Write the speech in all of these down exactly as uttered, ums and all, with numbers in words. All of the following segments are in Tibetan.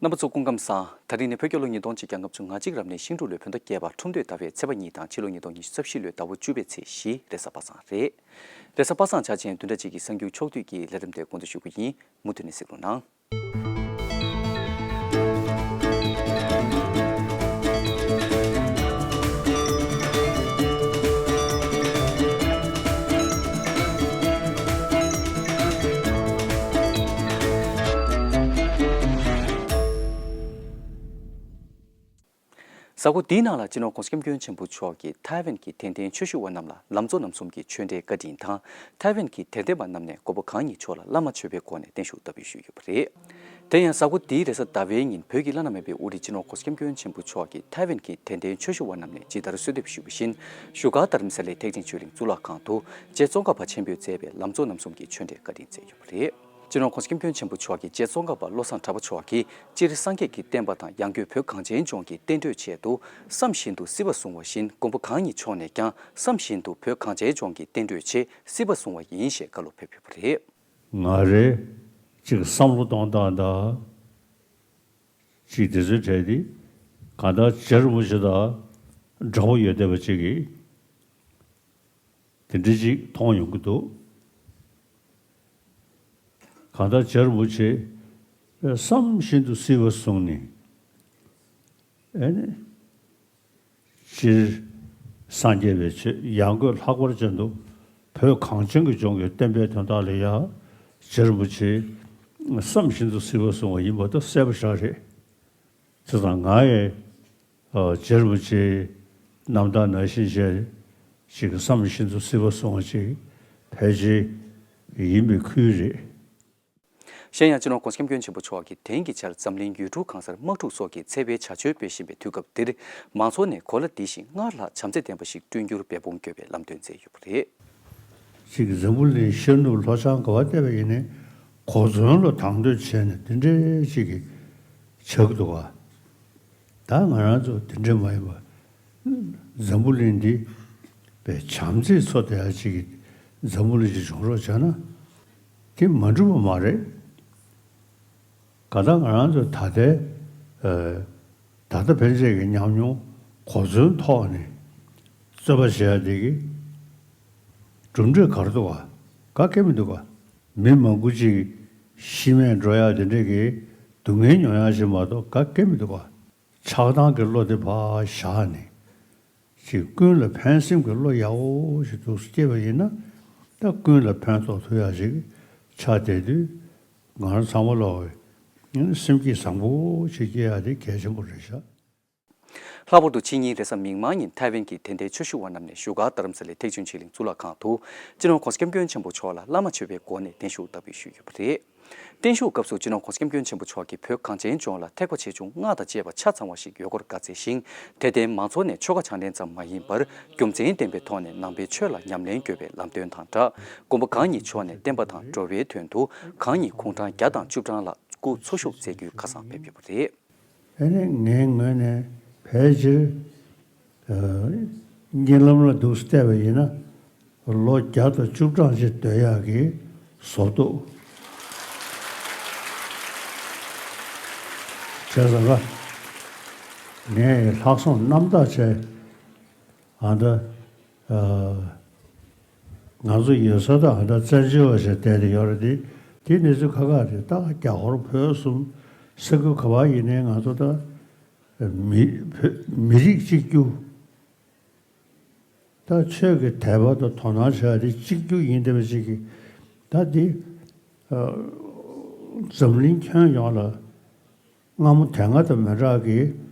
རྣམ་པ་ཚོ་སྐུ་ཁམས་བཟང་། ད་རིང་ནི་བོད་རྒྱལ་ལོ་ཉིས་སྟོང་གཅིག་བརྒྱ་ལྔ་བཅུ་ང་གཅིག་རབ་གནས་ཤིང་འབྲུག་ལོའི་བོད་ཟླ་བརྒྱད་པ་ཁྲུམས་སྟོད་ཟླ་བའི་ཚེས་པ་གཉིས་དང་ཕྱི་ལོ་ཉིས་སྟོང་ཉི་ཤུ་རྩ་བཞི་ལོའི་ཟླ་བ་བཅུ་པའི་ཚེས་བཞི་རེས་གཟའ་པ་སངས་རེད། རེས་གཟའ་པ་སངས་འཆར་ཅན་བདུན་ཕྲག་གཅིག་གི་གསར་འགྱུར་ཕྱོགས་བསྡུས་ཀྱི་ལས་རིམ་དེ་འགོ་འཛུགས་ཞུ་གི་ཡིན། མུ་མཐུད་ནས་གཟིགས་རོགས་གནང་། གཟའ་འཁོར་འདིའི་ནང་ལ་སྤྱི་ནོར་༸གོང་ས་༸སྐྱབས་མགོན་ཆེན་པོ་མཆོག་གིས་ཐའེ་ཝན་གྱི་དད་ལྡན་ཆོས་ཞུ་བ་རྣམས་ལ་ལམ་གཙོ་རྣམ་གསུམ་གྱི་ཆོས་འབྲེལ་བཀའ་དྲིན་དང་། ཐའེ་ཝན་གྱི་དད་ལྡན་པ་རྣམས་ནས་མགོན་པོ་གང་ཉིད་མཆོག་ལ་བླ་མ་མཆོད་པའི་སྒོ་ནས་བརྟན་བཞུགས་བསྟར་འབུལ་ཞུས་ཡོད་པ་རེད། དེ་ཡང་གཟའ་འཁོར་འདིའི་རེས་གཟའ་ཟླ་བའི་ཉིན་བོད་ཀྱི་བླ་ན་མེད་པའི་དབུ་ཁྲིད་སྤྱི་ནོར་༸གོང་ས་༸སྐྱབས་མགོན་ཆེན་པོ་མཆོག་གིས་ཐའེ་ཝན་གྱི་དད་ལྡན་ཆོས་ཞུ་བ་རྣམས་ནས་ཇི་ལྟར་གསོལ་འདེབས་ཞུས་པ་བཞིན་བཞུགས་སྒར་རྡ་རམ་ས་ལའི་ཐེག་ཆེན་ཆོས་གླིང་གཙུག་ལག་ཁང་དུ་རྗེ་ཙོང་ཁ་པ་ཆེན་པོས་མཛད་པའི་ལམ་གཙོ་རྣམ་གསུམ་གྱི་ཆོས་འབྲེལ་བཀའ་དྲིན་སྩལ་ཡོད་པ་རེད། སྤྱི་ནོར་༸གོང་ས་༸སྐྱབས་མགོན་ཆེན་པོ་མཆོག་གིས་རྗེ་ཙོང་ཁ་པ་བློ་བཟང་གྲགས་པ་མཆོག་གིས་སྤྱིར་སངས་རྒྱས་ཀྱི་བསྟན་པ་དང་ཡང་སྒོས་བོད་གངས་ཅན་ལྗོངས་ཀྱི་བསྟན་འགྲོའི་ཆེད་དུ་བསམ་བཞིན་དུ་སྲིད་པ་བཟུང་བ་བཞིན་མགོན་པོ་གང་ཉིད་མཆོག་ནས་ཀྱང་བསམ་བཞིན་དུ་བོད་གངས་ཅན་ལྗོངས་ཀྱི་བསྟན་འགྲོའི་ཆེད་སྲིད་པ་བཟུང་བ་ཡིན་ཞེས་བཀའ་སློབ་ཕེབས་ཡོད་པ་རེད། ང་རེ་གཅིག་བསམ་བློ་གཏོང་སྟངས་དང་། གཅིག་དེ་ཚོའི་གྲས་དེ་གང་ལྟར་རྗེ་རིན་པོ་ཆེ་དང་འདྲ་པོ་ཡོད་བསྡད་པ་གཅིག་གིས་དེ་འདྲ་གཅིག་མཐོང་ཡོང་གི་འདུག་གང་ལྟར་རྗེ་རིན་པོ་ཆེ་བསམ་བཞིན་དུ་སྲིད་པ་བཟུང་ནས། ཨེ་ནི། སྤྱིར་སངས་རྒྱས་པའི་ཆོས་ཡང་སྒོས་ལྷག་པར་ཅན་དུ་བོད་གངས་ཅན་གྱི་ལྗོངས་ཀྱི་བསྟན་པའི་དོན་དག་ལ་ཡང་རྗེ་རིན་པོ་ཆེ་བསམ་བཞིན་དུ་སྲིད་པ་བཟུང་བ་ཡིན་པ་དེ་གསལ་པོ་ཞེ་དྲག་རེད། བྱས་ཙང་ང་ཡི་རྗེ་རིན་པོ་ཆེའི་རྣམ་ཐར་ནང་བཞིན་བྱས་ཅིག་བསམ་བཞིན་དུ་སྲིད་པ་བཟུང་བ་ཅིག་ཕལ་ཆེར་ཡིན་པའི་ཁུལ་རེད། གཞན་ཡང་སྤྱི་ནོར་༸གོང་ས་༸སྐྱབས་མགོན་ཆེན་པོ་མཆོག་གིས་དེང་གི་ཆར་འཛམ་གླིང་ཡུལ་གྲུ་གང་སར་དམག་འཁྲུག་སོགས་ཀྱི་ཚད་པའི་བྱ་སྤྱོད་སྤེལ་བཞིན་པའི་དུས་སྐབས་འདིར་མང་ཚོགས་ནས་གོ་ལ་འདི་བཞིན་སྔར་ལྷག་བྱམས་བརྩེ་ལྡན་པ་ཞིག་བསྐྲུན་རྒྱུར་འབད་འབུངས་དགོས་པའི་ལམ་སྟོན་མཛད་ཡོད་པ་རེད། གཅིག་འཛམ་བུ་གླིང་ཤར་ནུབ་ལྷོ་བྱང་ག་པར་བལྟས་པ་ཡིན་ནའི་གོ་མཚོན་ལ་དང་དོད་བྱས་ནས་འདི་འདྲའི་ཅིག་གི་ཆགས་འདུག་ག་ད་ང་རང་ཚོ་དེ་འདྲ་མ་ཡིན་པ། འཛམ་བུ་གླིང་འདི་བའི་བྱམས་བརྩེས་འཚོ་བསྡད་ཡ་ཅིག་གི་འཛམ་བུ་གླིང་ཅིག་བྱུང་རོགས་བྱས་ན་དེ་མ་འགྲུབ་པ་མ་རེད། གང་ལྟར་ང་རང་ཚོ་ད་ལྟའི་ཨ་ད་ལྟ་ཕན་ཆད་ཀྱི་ཉམས་མྱོང་གོ་མཚོན་ཐོག་ནས་རྩོད་པ་བྱེད་ཡ་དེ་གི་གྲུབ་འབྲས་ག་རེ་འདུག་ག་ག་གེ་མི་འདུག་ག་མི་མང་པོ་ཅིག་ཤི་རྨས་འགྲོ་ཡ་དེ་འདྲས་ཀྱི་སྡུག་བསྔལ་མྱོང་ཡ་ཞིག་མ་གཏོགས་ག་གེ་མི་འདུག་ག་ཆགས་སྡང་གི་བློ་དེ་ཕར་བཞག་ནས་ཅིག་ཀུན་ལ་ཕན་སེམས་ཀྱི་བློ་ཡག་པོ་ཞིག་འདུག་སེ་སྐྱེས་པ་ཡིན་ན་ད་ཀུན་ལ་ཕན་ཐོགས་ཐུབ་ཡ་ཞིག་ཆགས་བསྡད་དུས་ང་རང་ཚང་མ་ལོག་སེམས་བསྐྱེད་བཟང་པོ་ཞིག་སྐྱེ་ཡ་དེ་གལ་ཆེན་པོ་རེད་ཤག་ལྷག་པར་དུ་ཕྱི་ཉིན་རེས་གཟའ་མིག་དམར་ཉིན་ཐའེ་ཝན་གྱི་དད་ལྡན་ཆོས་ཞུ་བ་རྣམས་ནས་བཞུགས་སྒར་རྡ་རམ་ས་ལའི་ཐེག་ཆེན་ཆོས་གླིང་གཙུག་ལག་ཁང་དུ་སྤྱི་ནོར་༸གོང་ས་༸སྐྱབས་མགོན་ཆེན་པོ་མཆོག་ལ་བླ་མ་མཆོད་པའི་སྒོ་ནས་བརྟན་བཞུགས་བསྟར་འབུལ་ཞུས་ཡོད་པ་རེད། བརྟན་བཞུགས་སྐབས་སུ་སྤྱི་ནོར་༸གོང་ས་༸སྐྱབས་མགོན་ཆེན་པོ་མཆོག་གིས་བོད་གངས་ཅན་ལྗོངས་ལ་ཐེག་པ་ཆེ་ཆུང་སྔགས་དང་བཅས་པ་ཆ་ཚང་བ་ཞིག་ཡོད་སྐོར་བཀའ་སྩལ་ཞིང་། དད་ལྡན་མང་ཚོགས་ནས་ཆོ་ག་བགྱང་ལེན་ཙམ་མ་ཡིན་པར་རྒྱུ་མཚན་ལྡན་པའི་ཐོག་ནས་ནང་པའི་ཆོས་ལ་ཉམས་ལེན་དགོས་པའི་ལམ་སྟོན་དང་སྦྲགས། མགོན་པོ་གང་ཉིད་མཆོག་ནས་བསྟན་པ་དང་འགྲོ་བའི་དོན་དུ་གང་ཉིད་དགུང་གྲངས་བརྒྱ་དང་བཅུ་གྲངས་ལ་སྐུ་འཚོ་བཞུགས་མཛད་རྒྱུའི་ཁ་སང་ཕེབས་ཡོད་པ་རེད། ཨ་ནི་ངའི་ངོས་ནས་ཕལ་ཆེར་ཨ་གཉིད་ལམ་ལ་འདུག་སེ་བལྟས་པ་ཡིན་ན་ལོ་བརྒྱ་དང་བཅུ་གྲངས་ཅིག་སྡོད་ཡག་གི་བཟོ་འདུག་བྱས་ཙང་ཀ་ངས་ལྷག་བསམ་རྣམ་དག་བྱས་ཨ་ད། ཨ་ང་ཚོ་ཡོད་ས་དང་ཨ་ད་བཙན་བྱོལ་བ་ཞིག་བསྡད་དེ་ཡོད་རེད་དེ། དེ་གནས་ཚུལ་ཁག་ཁག་རེད། ད་རྒྱ་ཧོར་བོད་གསུམ་ས་ཁུལ་ག་པར་ཡིན་ནའི་ང་ཚོ་ད་མི་བོད་མི་རིགས་གཅིག་གྱུར། ད་ཆོས་ཀྱི་དད་པ་དང་དོ་སྣང་བྱ་ཡ་དེ་གཅིག་གྱུར་ཡིན་བསྡད་པ་ཅིག་གིས་ད་དེ་ཨ་འཛམ་གླིང་ཁྱོན་ཡོངས་ལ། སྔ་མོ་དེ་སྔ་དང་མི་འདྲ་གི་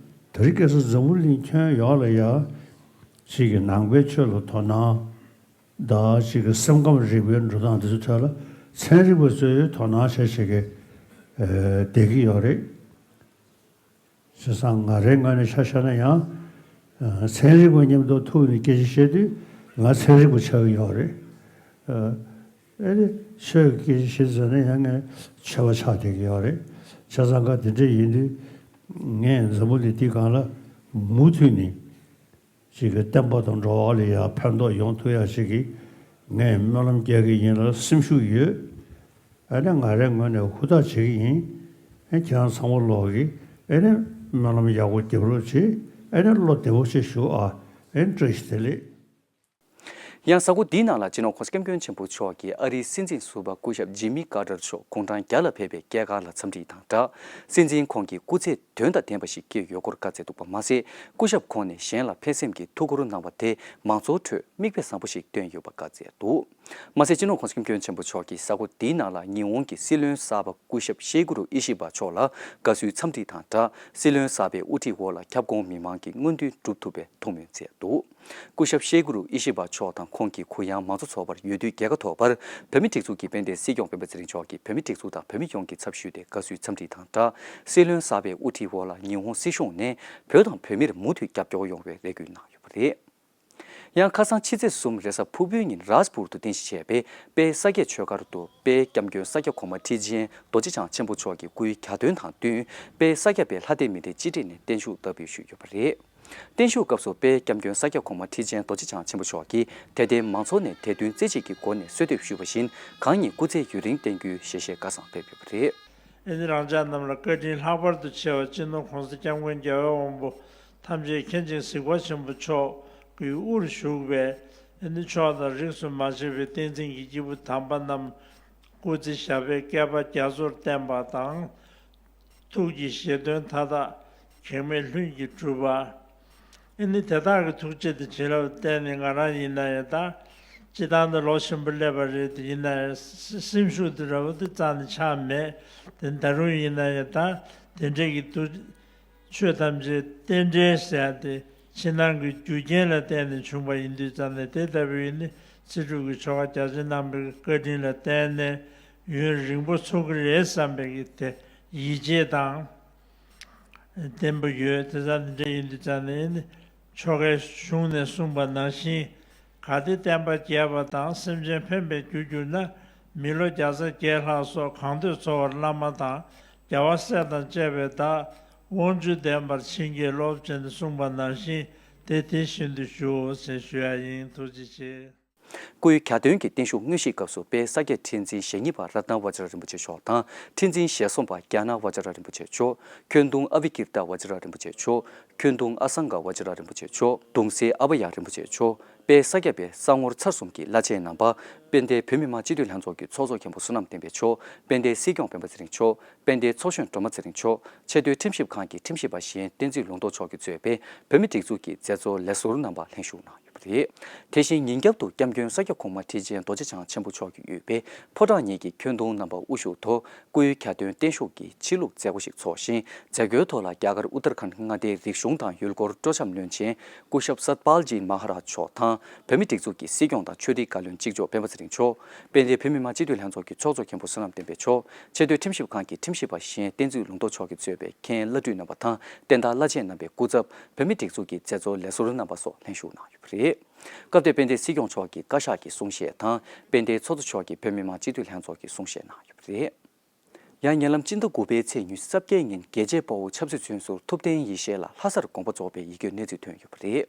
དེ་རིང་ཁ་སང་འཛམ་བུ་གླིང་ཁྱོན་ཡོངས་ལ་ཡ་ཅིག་གི་ནང་པའི་ཆོས་ལ་དོ་སྣང་དང་ཅིག་གི་སེམས་ཁམས་རིག་པའི་འགྲོ་སྟངས་དེ་ཚོའི་ཐད་ལ་ཚན་རིག་པ་ཚོས་དོ་སྣང་བྱས་བྱས་ཀྱི་ཨ་བསྡད་ཀྱི་ཡོད་རེད། བྱས་ཙང་ང་རའི་ངོས་ནས་ཆ་བཞག་ན་ཡང་ཨ་ཚན་རིག་པ་མཉམ་དུ་ཐུག་ནས་སྐད་ཆ་བཤད་དུས་ང་ཚན་རིག་པ་ཆགས་ཀྱི་ཡོད་རེད། ཨ། ཨེ་རེད། ཆོས་ཀྱི་སྐད་ཆ་བཤད་ཟེར་ན་ཡང་ངས་ཆོས་པ་ཆགས་བསྡད་ཀྱི་ཡོད་རེད། བྱས་ཙང་ཀ་དེ་འདྲ་ཡིན་དུས་ངས་འཛམ་བུ་གླིང་འདི་སྒང་ལ་མུ་མཐུད་ནས་ཅིག་གི་བསྟན་པ་དང་འགྲོ་བ་ལ་ཡང་ཕན་ཐོགས་ཡོང་ཐུབ་ཡ་ཞིག་གི་ངས་སྨོན་ལམ་རྒྱག་གི་ཡིན་ལ་སེམས་ཤུགས་ཡོད། ཨ་ནི་ང་རའི་ངོས་ནས་ཧུར་ཐག་བྱེད་ཀྱི་ཡིན། ཁྱེད་རང་ཚང་མ་ལོག་གིས་ཨེ་ནས་སྨོན་ལམ་ཡག་པོ་རྒྱབ་རོགས་བྱེད། ཨེ་ནས་བློ་བདེ་པོ་བྱེད་ཞུ་ཨ། ཨེ་ནས་བཀྲ་ཤིས་བདེ་ལེགས། ཡང་གཟའ་འཁོར་འདིའི་ནང་ལ་སྤྱི་ནོར་༸གོང་ས་༸སྐྱབས་མགོན་ཆེན་པོ་མཆོག་གིས་ཨ་རིའི་སྲིད་འཛིན་ཟུར་པ་སྐུ་ཞབས་ཇི་མི་ཀར་ཏར་མཆོག་དགུང་གྲངས་བརྒྱ་ལ་ཕེབས་པའི་སྐྱེས་སྐར་ལ་འཚམས་འདྲི་དང་སྦྲགས། སྲིད་འཛིན་ཁོང་གི་སྐུ་ཚེ་དོན་དང་ལྡན་པ་ཞིག་སྐྱེལ་ཡོད་སྐོར་བཀའ་སྩལ་འདུག་པ་མ་ཟད། སྐུ་ཞབས་ཁོང་ནས་གཞན་ལ་ཕན་སེམས་ཀྱི་ཐུགས་ཁུར་གནང་བ་དེ་མང་ཚོགས་ཁྲོད་མིག་དཔེ་བཟང་པོ་ཞིག་བཏོན་ཡོད་པ་བཀའ་སྩལ་འདུག་མ་ཟད། སྤྱི་ནོར་༸གོང་ས་༸སྐྱབས་མགོན་ཆེན་པོ་མཆོག་གིས་གཟའ་འཁོར་འདིའི་ནང་ལ་ཉི་ཧོང་གི་སྲིད་བློན་གསར་པ་སྐུ་ཞབས་ཤེ་གུ་རུ་ཨི་ཤི་བ་མཆོག་ལ་དགའ་བསུའི་འཚམས་འདྲི་དང་སྦྲགས། སྲིད་བློན་གསར་པའི་དབུ་ཁྲིད་འོག་ལ་ཁྱབ་ཁོངས་མི་མང་གི་སྨོན་འདུན་འགྲུབ་ཐུབ་པའི་ཐུགས་སྨོན་སྩལ་འདུག་སྐུ་ཞབས་ཤེ་གུ་རུ་ཨི་ཤི་བ་མཆོག་དང་ཁོང་གི་གུ་ཡངས་མང་གཙོ་ཚོགས་པར་འོས་བསྡུའི་རྒྱལ་ཁ་ཐོབ་པར། བོད་མིའི་སྒྲིག་འཛུགས་ཀྱི་དཔལ་ལྡན་སྲིད་སྐྱོང་སྤེན་པ་ཚེ་རིང་མཆོག་གིས་བོད་མིའི་སྒྲིག་འཛུགས་དང་བོད་མི་ཡོངས་ཀྱི་ཚབ་ཞུས་ཏེ་དགའ་བསུའི་འཚམས་འདྲི་དང་སྦྲགས། སྲིད་བློན་གསར་པའི་དབུ་ཁྲིད་འོག་ལ་ཉི་ཧོང་སྲིད་གཞུང་ནས་བོད་དང་བོད་མིར་མུ་མཐུད་རྒྱབ་སྐྱོར་ཡོང་བའི་རེ་སྐུལ་གནང་ཡོད་པ་རེད། ཡང་ཁ་སང་ཕྱི་ཚེས་གསུམ་རེས་གཟའ་ཕུར་བུའི་ཉིན་རཱཇ་པུར་དུ་རྟེན་གཞི་བྱས་པའི་དཔལ་ས་སྐྱའི་ཆོས་སྒར་དུ་དཔལ་སྐྱབས་མགོན་ས་སྐྱ་གོང་མ་ཁྲི་ཆེན་རྡོ་རྗེ་འཆང་ཆེན་པོ་མཆོག་གི་སྐུའི་གྱ་སྟོན་དང་བསྟུན། དཔལ་ས་སྐྱ་པའི་ལྷ་སྡེ་མི་སྡེ་སྤྱི་བསྒྲགས་ནས་བརྟན་བཞུགས་བསྟར་འབུལ་ཞུས་ཡོད་པ་རེད། བརྟན་བཞུགས་སྐབས་སུ་དཔལ་སྐྱབས་མགོན་ས་སྐྱ་གོང་མ་ཁྲི་ཆེན་རྡོ་རྗེ་འཆང་ཆེན་པོ་མཆོག་གིས་དད་ལྡན་མང་ཚོགས་ནས་དད་འདུན་རྩེ་གཅིག་གི་སྒོ་ནས་གསོལ་འདེབས་ཞུས་པ་བཞིན། གང་ཉིད་སྐུ་ཚེ་ཡུན་རིང་བརྟན་རྒྱུའི་ཞལ་བཞེས་སྐལ་བཟང་ཕེབས་ཡོད་པ་རེད། ཨེ་ནི་རང་ཅག་རྣམས་ལ་བཀའ་དྲིན་ལྷག་པར་དུ་ཆེ་བ་སྤྱི་ནོར་༸གོང་ས་༸སྐྱབས་མགོན་རྒྱལ་བའི་དབང་པོ་ཐམས་ཅད་མཁྱེན་ཅིང་གཟིགས་པ་ཆེན་པོ་མཆོག་གི་དབུར་བཞུགས་པའི་ཨེ་ནི་ཕྱོགས་དང་རིས་སུ་མ་ཆད་པའི་བསྟན་འཛིན་གྱི་སྐྱེས་བུ་དམ་པ་རྣམས་སྐུ་ཚེ་ཞབས་པད་བསྐལ་པ་རྒྱ་མཚོར་བརྟན་པ་དང་། ཐུགས་ཀྱི་བཞེད་དོན་མཐའ་དག་གེགས་མེད་ལྷུན་གྱིས་གྲུབ་པ། ཨེ་ནི་དེ་དག་གི་ཐུགས་རྗེ་དང་བྱིན་རླབས་བརྟེན་ནས་ང་རང་ཡིན་ན་ཡང་ད། སྤྱི་བཏང་ད་ལོ་ཆེན་པོ་སླེབས་པ་རེད་དེ་ཡིན་ན་ཡང་སེམས་ཤུགས་དེ་འདྲ་བོ་དེ་རྩ་ནས་ཆག་མེད། དེ་ད་རུང་ཡིན་ན་ཡང་ད་དེ་འདྲའི་གི་དུ་ཆོས་ཐམས་ཅད་རྟེན་འབྲེལ་ཟེར་ཡ་དེ་ཕྱི་ནང་གི་རྒྱུ་རྐྱེན་ལ་བརྟེན་ནས་བྱུང་བ་ཡིན་དུས་ཙམ་ནས་དེ་ལྟ་བུའི་ནི་ཚེ་སྒྲུབ་ཀྱི་ཆོ་ག་རྒྱ་ཆེན་གནང་བའི་བཀའ་དྲིན་ལ་བརྟེན་ནས་ཡུན་རིང་པོ་འཚོ་གི་རེད་བསམ་པའི་གི་དེ་ཡིད་ཆེས་དང་། བརྟན་པོ་ཡོད། དེ་ཙམ་འདི་འདྲ་ཡིན་དུས་ཙམ་ནས་ནི་ཆོ་གའི་གཞུང་ནས་གསུངས་པ་ནང་བཞིན། གལ་ཏེ་བསྟན་པ་རྒྱས་པ་དང་སེམས་ཅན་ཕན་པའི་རྒྱུར་གྱུར་ན། མི་ལོ་བརྒྱ་རྩ་བརྒྱད་ལྷག་སོགས་གང་འདོད་འཚོ་བར་བླ་མ་དང་རྒྱལ་བ་སྲས་དང་བཅས་པའི་བདག་དབང་ཕྱུག་ལྡན་པར་བྱིན་གྱིས་རློབས་ཅེས་གསུངས་པ་ནང་བཞིན་དེ་དེ་བཞིན་དུ་ཞུའོ་ཞེས་ཞུ་ཡ་ཡིན། ཐུགས་རྗེ་ཆེ། སྐུའི་གྱ་སྟོན་གྱི་བརྟན་བཞུགས་དངོས་གཞིའི་སྐབས་སུ་དཔལ་ས་སྐྱའི་ཁྲི་འཛིན་ཞེ་གཉིས་པ་རཏྣ་བཛྲ་རིན་པོ་ཆེ་མཆོག་དང་ཁྲི་འཛིན་ཞེ་གསུམ་པ་ཛྙཱ་ན་བཛྲ་རིན་པོ་ཆེ་མཆོག་ཁྱོན་བརྡུང་ཨ་བི་ཀིརྟ་བཛྲ་རིན་པོ་ཆེ་མཆོག་ཁྱོན་བརྡུང་ཨ་སངྒ་བཛྲ་རིན་པོ་ཆེ་མཆོག་གདུང་སྲས་ཨ་བྷ་ཡ་རིན་པོ་ཆེ་མཆོག་དཔལ་ས་སྐྱ་པའི་ས་ངོར་ཚར་གསུམ་གྱི་བླ་ཆེན་རྣམ་པ། དཔལ་ལྡན་བོད་མི་མང་སྤྱི་འཐུས་ལྷན་ཚོགས་ཀྱི་ཚོགས་གཙོ་མཁན་པོ་བསོད་ནམས་བསྟན་འཕེལ་མཆོག་དཔལ་ལྡན་སྲིད་སྐྱོང་སྤེན་པ་ཚེ་རིང་མཆོག་དཔལ་ལྡན་ཚོགས་གཞོན་སྒྲོལ་མ་ཚེ་རིང་མཆོག་ཆེས་མཐོའི་ཁྲིམས་ཞིབ་ཁང་གི་ཁྲིམས་ཞིབ་པ་གཞན་བསྟན་འཛིན་ལུང་རྟོགས་མཆོག་གིས་གཙོས་པའི་བོད་མིའི་སྒྲིག་འཛུགས་ཀྱི་མཛད་གཙོ་ལས་ཟུར་རྣམ་པ་ལྷན་ཞུགས་གནང་ཡོད་པ་རེད། དེ་བཞིན་ཉིན་རྒྱབ་ཏུ་སྐྱབས་མགོན་ས་སྐྱ་གོང་མ་ཁྲི་ཆེན་རྡོ་རྗེ་འཆང་ཆེན་པོ་མཆོག་གིས་དབུས་པའི་ཕོ་བྲང་གཉིས་ཀྱི་ཁྱོན་བརྡུང་རྣམ་པ་དབུ་བཞུགས་ཐོག་སྐུའི་གྱ་སྟོན་བརྟན་བཞུགས་ཀྱི་ཕྱི་ལུགས་མཛད་སྒོ་ཞིག་འཚོགས་ཤིང་། མཛད་སྒོའི་ཐོག་ལ་རྒྱ་གར་ཨུ་ཏར་ཁཱན་མངའ་སྡེའི་རིག་གཞུང་དང་ཡུལ་སྐོར་སྤྲོ་འཆམ་བློན་ཆེན་སྐུ་ཞབས་སཏ་པཱལ་ཇི་མ་ཧ་རཱཇ་མཆོག་དང་། བོད་མིའི་སྒྲིག་འཛུགས་ཀྱི་སྲིད་སྐྱོང་དང་ཆོས་རིག་བཀའ་བློན་གཅིག་ལྕོགས་སྤེན་པ་ཚེ་རིང་མཆོག་དཔལ་ལྡན་བོད་མི་མང་སྤྱི་འཐུས་ལྷན་ཚོགས་ཀྱི་ཚོགས་གཙོ་མཁན་པོ་བསོད་ནམས་བསྟན་འཕེལ་མཆོག་ཆེས་མཐོའི་ཁྲིམས་ཞིབ་ཁང་གི་ཁྲིམས་ཞིབ་པ་གཞན་བསྟན་འཛིན་ལུང་རྟོགས་མཆོག་གིས་གཙོས་པའི་མཁན་བླ་སྤྲུལ་རྣམ་པ་དང་། བསྟན་བདག་བླ་ཆེན་རྣམ་པའི་སྐུ་ཚབ། བོད་མིའི་སྒྲིག་འཛུགས་ཀྱི་མཛད་གཙོ་ལས་ཟུར་རྣམ་པ་སོགས་ལྷན་ཞུགས་གནང་ཡོད་པ་རེད། སྐབས་དེར་དཔལ་ལྡན་སྲིད་སྐྱོང་མཆོག་གིས་བཀའ་ཤག་གི་གསུང་བཤད་དང་། དཔལ་ལྡན་ཚོགས་གཙོ་མཆོག་གིས་བོད་མི་མང་སྤྱི་འཐུས་ལྷན་ཚོགས་ཀྱི་གསུང་བཤད་གནང་ཡོད་པ་རེད། ཡང་ཉེ་ལམ་སྤྱི་ཟླ་དགུ་པའི་ཚེས་ཉི་ཤུ་རྩ་བརྒྱད་ཉིན་རྒྱལ་གཅེས་དཔའ་བོ་ཆབ་སྲིད་བཙོན་ཟུར་ཐུབ་བསྟན་ཡེ་ཤེས་ལགས་ལྷ་སར་དགོངས་པ་རྫོགས་པའི་ཡི་གེ་གནས་ཚུལ་ཐོན་ཡོད་པ་རེད།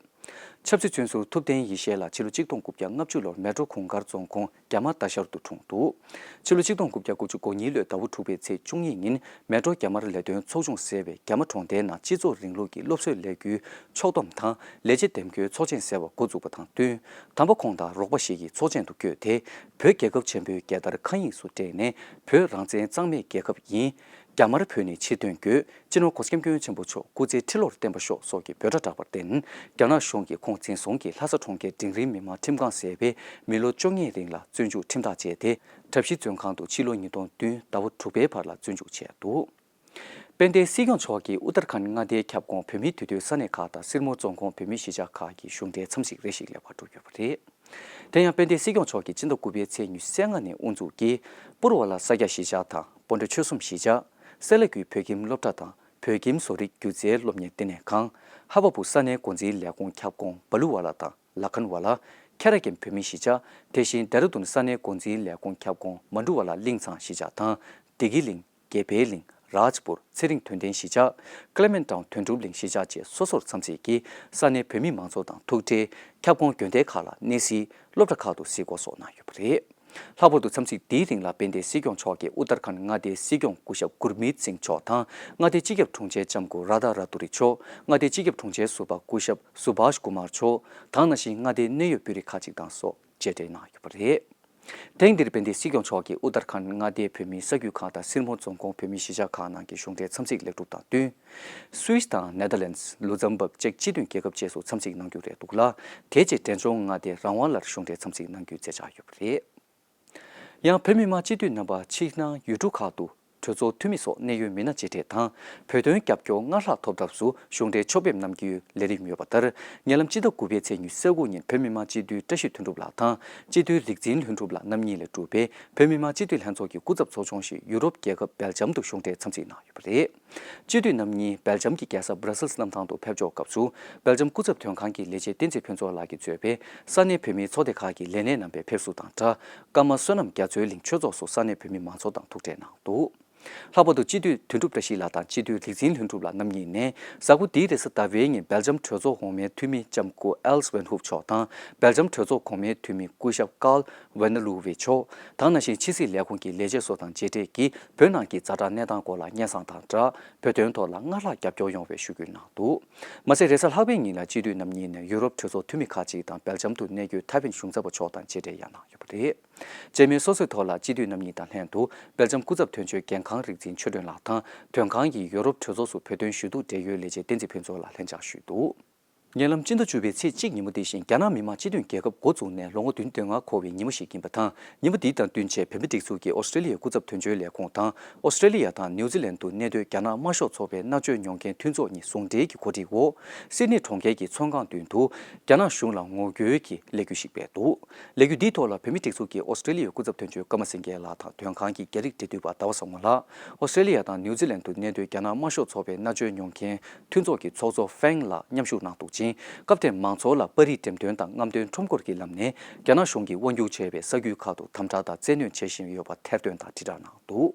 ཆབ་སྲིད་བཙོན་ཟུར་ཐུབ་བསྟན་ཡེ་ཤེས་ལགས་ཕྱི་ལོ་ཆིག་སྟོང་དགུ་བརྒྱ་ལྔ་བཅུ་ལོར་མལ་གྲོ་གུང་དཀར་རྫོང་ཁོངས་རྒྱ་དམར་ལྟ་ཤར་དུ་འཁྲུངས་འདུག་ཕྱི་ལོ་ཆིག་སྟོང་དགུ་བརྒྱ་དགུ་བཅུ་གོ་གཉིས་ལོའི་ཟླ་བ་དྲུག་པའི་ཚེས་བཅུ་གཉིས་ཉིན་མལ་གྲོ་རྒྱ་དམར་ལས་དོན་ཚོགས་ཆུང་ཟེར་བས་རྒྱ་དམར་གྲོང་རྡལ་ནང་སྤྱི་ཚོགས་རིང་ལུགས་ཀྱི་སློབ་གསོའི་ལས་འགུལ་ཕྱོགས་བསྡོམས་དང་ལས་བྱེད་འདེམས་བསྐོའི་ཚོགས་ཆེན་ཟེར་བ་འགོ་བཙུགས་པ་དང་བསྟུན། དམ་པ་ཁོང་དང་རོགས་པ་ཞིག་གིས་ཚོགས་ཆེན་དུ་བསྐྱོད་དེ། བོད་རྒྱལ་ཁབ་ཆེན་པོའི་རྒྱལ་དར་མཁའ་དབྱིངས་སུ་བསྒྲེངས་ནས་བོད་རང་བཙན་གཙང་མའི་རྒྱལ་ཁབ་ཡིན། རྒྱ་དམར་བོད་ནས་ཕྱིར་ཐོན་དགོས། སྤྱི་ནོར་༸གོང་ས་༸སྐྱབས་མགོན་ཆེན་པོ་མཆོག་སྐུ་ཚེ་ཁྲི་ལོར་བརྟན་པར་ཤོག་སོགས་ཀྱི་འབོད་སྒྲ་བསྒྲགས་པར་བརྟེན། རྒྱ་ནག་གཞུང་གིས་ཁོང་འཛིན་བཟུང་གིས་ལྷ་ས་གྲོང་ཁྱེར་འབྲིང་རིམ་མི་དམངས་ཁྲིམས་ཁང་ཟེར་བའི་མི་ལོ་བཅོ་ལྔའི་རིང་ལ་བཙོན་འཇུག་ཁྲིམས་ཐག་བཅད་དེ། གྲྭ་བཞི་བཙོན་ཁང་དུ་ཕྱི་ལོ་ཉིས་སྟོང་བདུན་ཟླ་བ་དྲུག་པའི་བར་ལ་བཙོན་འཇུག་བྱས་འདུག་དཔལ་ལྡན་སྲིད་སྐྱོང་མཆོག་གིས་ཨུ་ཏར་ཁཱན་མངའ་སྡེའི་ཁྱབ་ཁོངས་བོད་མིའི་འདུས་སྡོད་ས་གནས་ཁག་དང་སིར་མོར་རྫོང་ཁོངས་བོད་མིའི་གཞིས་ཆགས་ཁག་གི་གཞུང་འབྲེལ་འཚམས་གཟིགས་རེ་ཞིག་ལེགས་པར་གྲུབ་ཡོད་པ་རེད། དེ་ཡང་དཔལ་ལྡན་སྲིད་སྐྱོང་མཆོག་གིས་སྤྱི་ཟླ་དགུ་པའི་ཚེས་ཉི་ཤུ་རྩ་ལྔ་ནས་དབུ་འཛུགས་ཀྱིས་པུར་བ་ལ་ས་སྐྱ་གཞིས་ཆགས་དང་སྤོན་ཊ་ཆོལ་གསུམ་གཞིས་ཆགས། སེ་ལ་ཀུའི་བོད་ཁྱིམ་སློབ་གྲྭ་དང་བོད་ཁྱིམ་བཟོ་རིག་སྒྱུ་རྩལ་སློབ་གཉེར་ལྟེ་གནས་ཁང་། ཧ་བ་པུ་ས་གནས་འགོ་འཛིན་ལས་ཁུངས་ཁྱབ་ཁོངས་བ་ལུ་བ་ལ་དང་ལ་ཁན་བ་ལ། ཁེ་ར་ཀེམ་བོད་མིའི་གཞིས་ཆགས། དེ་བཞིན་ཌེ་ར་ལྡུན་ས་གནས་འགོ་འཛིན་ལས་ཁུངས་ཁྱབ་ཁོངས་མ་འབྲུ་བ་ལ་གླིང་ཚང་གཞིས་ཆགས་དང་བདེ་སྐྱིད་གླིང་། དགེ་འཕེལ་གླིང་། རཱཇ་པུར། ཚེ་རིང་དོན་ལྡན་གཞིས་ཆགས། ཀླེ་མེན་ཊའུན་དོན་གྲུབ་གླིང་གཞིས་ཆགས་བཅས་སོ་སོར་འཚམས་གཟིགས་ཀྱིས་ས་གནས་བོད་མི་མང་ཚོགས་དང་ཐུག་འཕྲད། ཁྱབ་ཁོངས་དགོན་སྡེ་ཁག་ལ་གནས་གཟིགས། སློབ་གྲྭ་ཁག་ཏུ་གཟིགས་སྐོར་སོགས་གནང་ཡོད་པ་རེད། ལྷག་པར་དུ་འཚམས་གཟིགས་འདིའི་རིང་ལ་དཔལ་ལྡན་སྲིད་སྐྱོང་མཆོག་གིས་ཨུ་ཏར་ཁན་མངའ་སྡེའི་སྲིད་སྐྱོང་སྐུ་ཞབས་གུར་མིད་སིང་མཆོག་དང་མངའ་སྡེའི་སྤྱི་ཁྱབ་དྲུང་ཆེ་ལྕམ་སྐུ་རཱ་དྷ་ར་ཏུ་རི་མཆོག་མངའ་སྡེའི་སྤྱི་ཁྱབ་དྲུང་ཆེ་ཟུར་པ་སྐུ་ཞབས་སུ་བྷཱཤ་ཀུ་མར་མཆོག་དང་ནང་བཞིན་མངའ་སྡེའི་གནད་ཡོད་དཔོན་རིགས་ཁག་ཅིག་དང་སོགས་མཇལ་འཕྲད་གནང་ཡོད་པ་རེད། ཐེངས་འདིར་དཔལ་ལྡན་སྲིད་སྐྱོང་མཆོག་གིས་ཨུ་ཏར་ཁན་མངའ་སྡེའི་བོད་མིའི་ས་རྒྱུད་ཁག་དང་སིར་མོར་རྫོང་ཁོངས་བོད་མིའི་གཞིས་ཆགས་ཁག་ནང་གི་གཞུང་འབྲེལ་འཚམས་གཟིགས་ལེགས་གྲུབ་དང་བསྟུན། སུད་སི་དང་ནེ་དར་ལེན་ཌི། ལུག་ཛམ་བྷག་བཅས་སྤྱི་མཐུན་རྒྱལ་ཁབ་བཅས་སུ་འཚམས་གཟིགས་གནང་རྒྱུ་རེད་འདུག་ལ། དེ་རྗེས་འབྲས་ལྗོངས་མངའ་སྡེ་རང་དབང་ལར་གཞུང་འབྲེལ་འཚམས་གཟིགས་གནང་རྒྱུའི་མཛད་འཆར་ཡོད་པ་རེད། ཡང་བོད་མི་མང་སྤྱི་འཐུས་རྣམ་པ་ཕྱི་ནང་ཡུལ་གྲུ་ཁག་ཏུ་གྲོས་ཚོགས་འཐུས་མི་སོགས་གནད་ཡོད་མི་སྣ་མཇལ་འཕྲད་དང་། བོད་དོན་རྒྱབ་སྐྱོར་སྔར་ལྷག་ཐོབ་ཐབས་སུ་གཞུང་འབྲེལ་ཕྱོགས་ཕེབས་གནང་རྒྱུའི་ལས་རིམ་ཡོད་པ་ལྟར། ཉེ་ལམ་སྤྱི་ཟླ་དགུ་པའི་ཚེས་ཉི་ཤུ་རྩ་དགུ་ཉིན་བོད་མི་མང་སྤྱི་འཐུས་བཀྲ་ཤིས་དོན་གྲུབ་ལགས་དང་སྤྱི་འཐུས་རིག་འཛིན་ལྷུན་གྲུབ་ལགས་རྣམ་གཉིས་ལས་གྲུབ་པའི་བོད་མི་མང་སྤྱི་འཐུས་ལྷན་ཚོགས་ཀྱི་སྐུ་ཚབ་ཚོགས་ཆུང་ཞིག་ཡུ་རོབ་རྒྱལ་ཁབ་སྦེལ་ཇམ་དུ་གཞུང་འབྲེལ་འཚམས་གཟིགས་གནང་ཡོད་པ་རེད། སྤྱི་འཐུས་རྣམ་གཉིས་སྦེལ་ཇམ་གྱི་རྒྱལ་ས་བྷ་ར་སིལ་གནམ་ཐང་དུ་ཕེབས་འབྱོར་སྐབས་སུ། སྦེལ་ཇམ་སྐུ་ཚབ་དོན་ཁང་གི་ལས་བྱེད་བསྟན་འཛིན་ཕུན་ཚོགས་ལགས་ཀྱིས་གཙོས་པའི་ས་གནས་བོད་མིའི་ཚོགས་སྡེ་ཁག་གི་ལས་སྣེ་རྣམ་པས་ཕེབས་བསུ་དང་སྦྲགས། ཀ་མ་བསོད་ནམས་རྒྱ་མཚོའི་གླིང་ཆོས་ཚོགས་སུ་ས་གནས་བོད་མི་མང་ཚོགས་དང་ཐུག་འཕྲད་གནང་འདུག་ལྷག་པར་དུ་སྤྱི་འཐུས་དོན་གྲུབ་བཀྲ་ཤིས་ལགས་དང་སྤྱི་འཐུས་རིག་འཛིན་ལྷུན་གྲུབ་ལགས་རྣམ་གཉིས་ནས། གཟའ་འཁོར་འདིའི་རེས་གཟའ་ཟླ་བའི་ཉིན་སྦེལ་ཇམ་གྲོས་ཚོགས་འོག་མའི་འཐུས་མི་ལྕམ་སྐུ་ཨེལ་སི་ཝན་ཧུབ་མཆོག་དང་། སྦེལ་ཇམ་གྲོས་ཚོགས་གོང་མའི་འཐུས་མི་སྐུ་ཞབས་ཀཱལ་ཝེ་ན་ལུ་ཝེ་མཆོག་དང་། ནང་བཞིན་ཕྱི་སྲིད་ལས་ཁུངས་ཀྱི་ལས་བྱེད་སོགས་དང་མཇལ་འཕྲད་ཀྱིས། བོད་ནང་གི་ཛ་དྲག་གནས་སྟངས་སྐོར་ལ་སྙན་སེང་དང་སྦྲགས། བོད་དོན་ཐོག་ལ་སྔར་ལྷག་རྒྱབ་སྐྱོར་ཡོང་བའི་ཞུ་སྐུལ་གནང་འདུག་མ་ཟད། རེས་གཟའ་ལྷག་པའི་ཉིན་ལ་སྤྱི་འཐུས་རྣམ་གཉིས་ནས་ཡུ་རོབ་གྲོས་ཚོགས་འཐུས་མི་ཁག་ཅིག་དང་སྦེལ་ཇམ་དུ་གནས་བསྐྱོད་ཐའེ་ཝན་གཞུང་ཚབ་པ་མཆོག་དང་མཇལ་འཕྲད་ཡང་གནང་ཡོད་པ་རེད། རྗེས་མའི་སོ་སོའི་ཐོག་ལ་སྤྱི་འཐུས་རྣམ་གཉིས་དང་ལྷན་དུ་སྦེལ་ཇམ་སྐུ་ཚབ་དོན་གཅོད་རྒན་ཁང་རིག་འཛིན་ཆོས་སྒྲོན་ལགས་དང་། དོན་ཁང་གིས་ཡོ་རོབ་གྲོས་ཚོགས་སུ་བོད་དོན་ཞུ་གཏུག་འབྲེལ་ཡོད་ལས་བྱེད་བསྟན་འཛིན་ཕུན་ཚོགས་ལ་ལྷན་བཅར་ཞུས་འདུག་ཉེ་ལམ་སྤྱི་ཟླ་བཅུ་པའི་ཚེས་གཅིག་ཉིན་མོ་འདི་བཞིན་རྒྱ་ནག་མི་དམངས་སྤྱི་མཐུན་རྒྱལ་ཁབ་འགོ་བཙུགས་ནས་ལོ་ངོ་བདུན་དོན་ལྔ་འཁོར་བའི་ཉིན་མོ་ཞིག་ཡིན་པ་དང་། ཉིན་མོ་འདིའི་དང་བསྟུན་ཆེད་བོད་མི་སྒྲིག་འཛུགས་ཀྱི་ཨོ་སི་ཀྲེ་ལི་ཡ་སྐུ་ཚབ་དོན་གཅོད་ལས་ཁུངས་དང་། ཨོ་སི་ཀྲེ་ལི་ཡ་དང་ནིའུ་ཛི་ལན་དུ་གནས་སྡོད་རྒྱ་ནག་དམར་ཤོག་ཚོགས་པའི་མནར་གཅོད་མྱོང་མཁན་མཐུན་ཚོགས་གཉིས་ཟུང་འབྲེལ་གྱི་གོ་སྒྲིག་འོག་སིད་ནི་གྲོང་ཁྱེར་གྱི་ཚོང་ཁང་མདུན་དུ་རྒྱ་ནག་གཞུང་ལ་ངོ་རྒོལ་གྱི་ལས་འགུལ་ཞིག་སྤེལ་འདུག་ལས་འགུལ་འདིའི་ཐོག་ལ་བོད་མི་སྒྲིག་འཛུགས་ཀྱི་ཨོ་སི་ཀྲེ་ལི་ཡའི་སྐུ་ཚབ་དོན་གཅོད་ཀརྨ་སེང་གེ་ལགས་དང་། དོན་ཁང་གི་རྒྱ་རིགས་འབྲེལ་མཐུད་པ་ཟླ་བ་བཟང་མོ་ལགས། ཨོ་སི་ཀྲེ་ལི་ཡ་དང་ནིའུ་ཛི་ལན་དུ་གནས་སྡོད་རྒྱ་ནག་དམར་ཤོག་ཚོགས་པའི་མནར་གཅོད་མྱོང་མཁན་མཐུན་ཚོགས་ཀྱི་ཚོགས་གཙོ་ཧྥེང་ལགས་མཉམ་ཞུགས་གནང་འདུག་ཅིང་། སྐབས་དེར་མང་ཚོགས་ལ་པར་རིས་འགྲེམས་སྟོན་དང་རྔམ་སྟོན་ཁྲོམ་སྐོར་གྱི་ལམ་ནས་རྒྱ་ནག་གཞུང་གིས་དབང་སྒྱུར་བྱས་པའི་ས་ཁུལ་ཁག་ཏུ་དམ་དྲག་དང་བཙན་གནོན་བྱེད་བཞིན་ཡོད་པ་ཐེར་འདོན་དང་དྲིལ་བསྒྲགས་གནང་འདུག་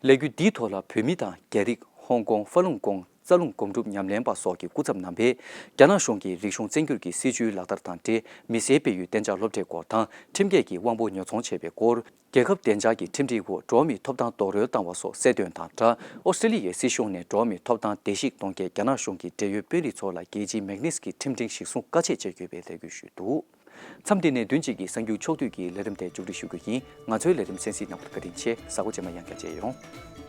ལས་འགུལ་འདིའི་ཐོག་ལ་བོད་མི་དང་རྒྱ་རིགས། ཧོང་ཀོང་། ཧྥ་ལུང་ཀོང་། རྩ་རླུང་སྒོམ་སྒྲུབ་ཉམས་ལེན་པ་སོགས་ཀྱི་སྐུ་ཚབ་རྣམ་པས། རྒྱ་ནག་གཞུང་གིས་རིག་གཞུང་བཙན་སྒྱུར་གྱི་སྲིད་བྱུས་ལག་བསྟར་དང་འབྲེལ། མི་སེར་སྤེལ་ཡུལ་གཏན་འཇགས་སློབ་གྲྭའི་སྐོར་དང་། ཁྲིམས་འགལ་གྱིས་དབང་པོ་ཉོ་ཚོང་བྱས་པའི་སྐོར། རྒྱལ་ཁབ་བདེ་འཇགས་ཀྱི་ཁྲིམས་སྒྲིག་འོག་འགྲོ་བ་མིའི་ཐོབ་ཐང་རྡོག་རོལ་བཏང་བ་སོགས་གསལ་སྟོན་དང་སྦྲགས། ཨོ་སི་ཀྲེ་ལི་ཡའི་སྲིད་གཞུང་ནས་འགྲོ་བ་མིའི་ཐོབ་ཐང་བརྡལ་བཤིག་གཏོང་མཁན་རྒྱ་ནག་གཞུང་གི་འབྲེལ་ཡོད་དཔོན་རིགས་ཚོ་ལ་རྒྱལ་སྤྱིའི་མེག་ནིས་ཀྱི་ཁྲིམས་འབྲིང་གཞིར་བཟུང་བཀའ་ཆད་བཅད་དགོས་པའི་ལས་འགུལ་ཞུས་འདུག་མཚམས་འདི་ནས་བདུན་གཅིག་གི་གསར་འགྱུར་ཕྱོགས་བསྡུས་ཀྱི་ལས་རིམ་དེ་མཇུག་སྒྲིལ་ཞུ་རྒྱུ་ཡིན། ང་ཚོའི་ལས་རིམ་གསན་གཟིགས་གནང་བར་བཀའ་དྲིན་ཆེ། གཟའ་འཁོར་རྗེས་མ་ཡང་བསྐྱར་མཇལ་ཡོང་།